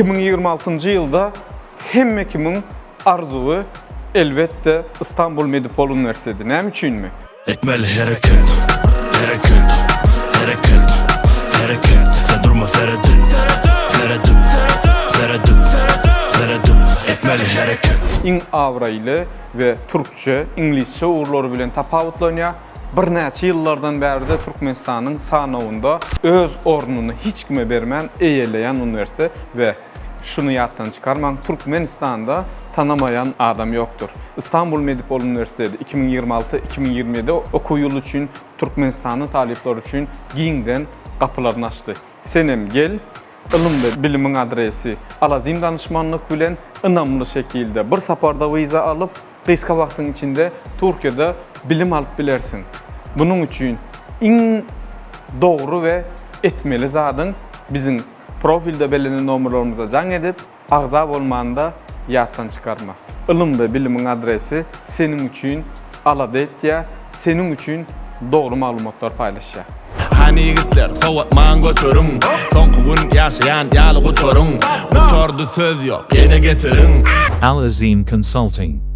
2026-njy ýylda hemme kimiň arzuwy elbetde Istanbul Medipol uniwersiteti. Näme üçinmi? Etmeli hereket, hereket, hereket, hereket Sen durma seredip, seredip, seredip, seredip Etmeli hereket. Iň abraýly we türkçe, iňlisçe ugurlary bilen tapawutlanýar. Birnäçe ýyllardan bäri-de Türkmenistanyň sanawynda öz ornuny hiç kime bermän eýeleýän uniwersitet we şuny ýatdan çykarmaň, Türkmenistanda tanamaýan adam ýokdur. Istanbul Medipol uniwersiteti 2026, 2027 okuw ýyly üçin türkmenistanly talyplar üçin giňden gapylaryny açdy. Senem gel, ylym we bilimiň adresi Alazim danyşmanlyk bilen ynamly şekilde bir saparda wiza alyp, Gysga wagtyň içinde Türkiýede bilim alyp bilersiň. Munuň üçin iň dogry we etmeli zadyň biziň profilde bellenen nomerlarymyza jaň edip, agza bolmany-da ýatdan çykarma. Ylym we bilimiň adresi seniň üçin alada etýär, seniň üçin dogry maglumatlary paýlaşýar. Hany ýigitler, sowatman göteriň, Soňky gün ýaşaýan ýaly gutaryň, Gutardy söz ýok, ýene getiriň. Al Azim Consulting.